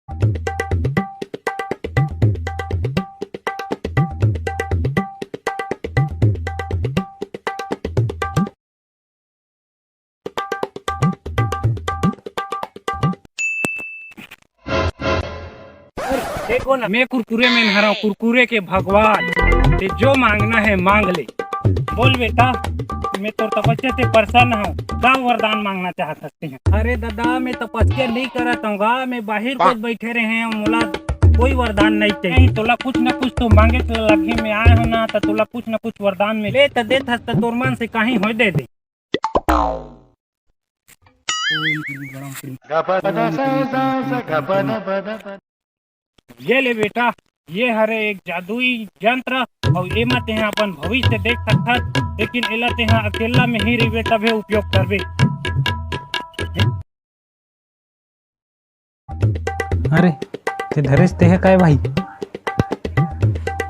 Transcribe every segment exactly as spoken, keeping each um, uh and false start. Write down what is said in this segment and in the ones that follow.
देखो ना, मैं कुरकुरे में हरव, कुरकुरे के भगवान। ते जो मांगना है मांग ले। बोल बेटा, मैं तोर तपस्या से प्रसन्न हूँ, का वरदान मांगना चाहत हस तें? अरे दादा, मैं तपस्या नहीं करत हूँ गा, मैं बाहिर कोई बैठे रहे हूँ, मोला कोई वरदान नहीं चाहिए। नहीं, तोला कुछ न कुछ तो मांगे के लगे में आए हो ना, तो तोला कुछ न कुछ वरदान मिले तो देत हस, तो तोर मन से कहीं होय दे दे। ये ले बेटा, ये हरे एक जादुई यंत्र, अउ एमा तेहा अपन भविष्य देख सकथस, लेकिन एला तेहा अकेला में ही रहिबे तभे उपयोग करबे। अरे, ते धरेस तेह काय भाई?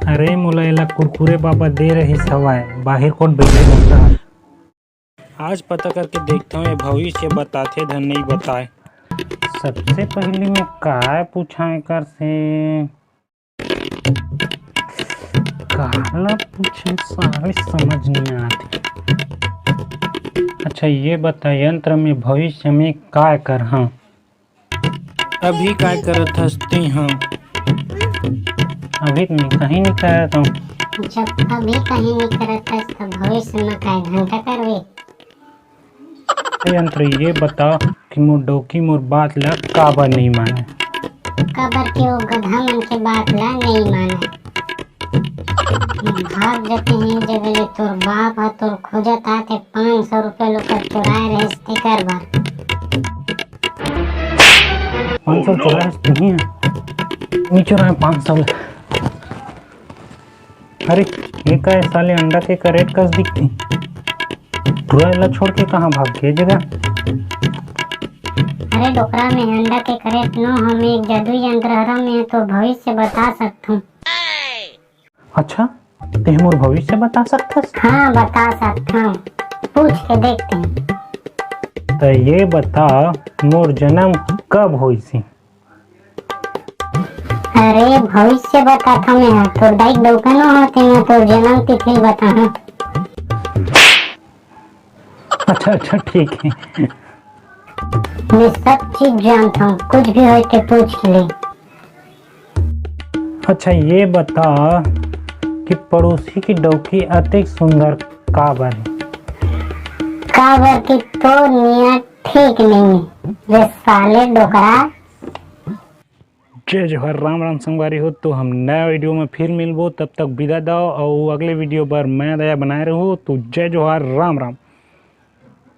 अरे, मोला एला कुरकुरे बाबा दे रहिस हवय, बाहिर कोन बइठे रहता। आज पता करके देखथंव, ये भविष्य बताथे धन नइ बताय। सबसे पहिली मैं काय पूछां एकर से? काला पूछे, सारे समझ नहीं आते। अच्छा, ये बता, यंत्र में भविष्य में काय करहा? अभी काय करत हस तेहा? अभी तो मैं कहीं नहीं करत हूँ। जब अभी कहीं नहीं करत हस, तो भविष्य में काय घंटा करबे? यंत्र, ये बता कि मोर डौकी मोर बात ला काबर नहीं माने? काबर के वो गधा मन के बात ला नहीं माने। भाग जाते हैं जब ले तोर बाप ह तोर खोजत आते, पाँच सौ रुपया लोग चुराए रहे तेकर बर। पाँच सौ चुराए रहे नहीं है, नहीं चुराए पाँच सौ। अरे, ये का है साले, अंडा के करेट कस दिखती। टुरा ला छोड़ के कहाँ भाग गए जगह? अरे डोकरा, में अंडा के करेट नो, हम एक जादुई यंत्र हरम में तो भविष्य बता सकथूं। अच्छा, ते मोर भविष्य बता सकथस? हाँ, बता सकथूं। पूछ के देखते हैं। तो ये बता, मोर जन्म कब होइसी? अरे, भविष्य बताथंव मैं ह, तोर दाई डौका नो होते मैं तोर जन्म तिथि बताहूं। अच्छा, अच्छा, ठीक है। मैं सब चीज जानता हूँ, कुछ भी होए ते पूछ ले। अच्छा, ये बता कि पड़ोसी की डौकी अतेक सुंदर काबर है? काबर कि तोर नियत ठीक नहीं है, रे साले डोकरा। जय जोहार, राम राम संगवारी हो। तो हम नया वीडियो में फिर मिलबो, तब तक विदा दो और अगले वीडियो पर मया दया बनाए रहो। तो जय जोहार, राम राम।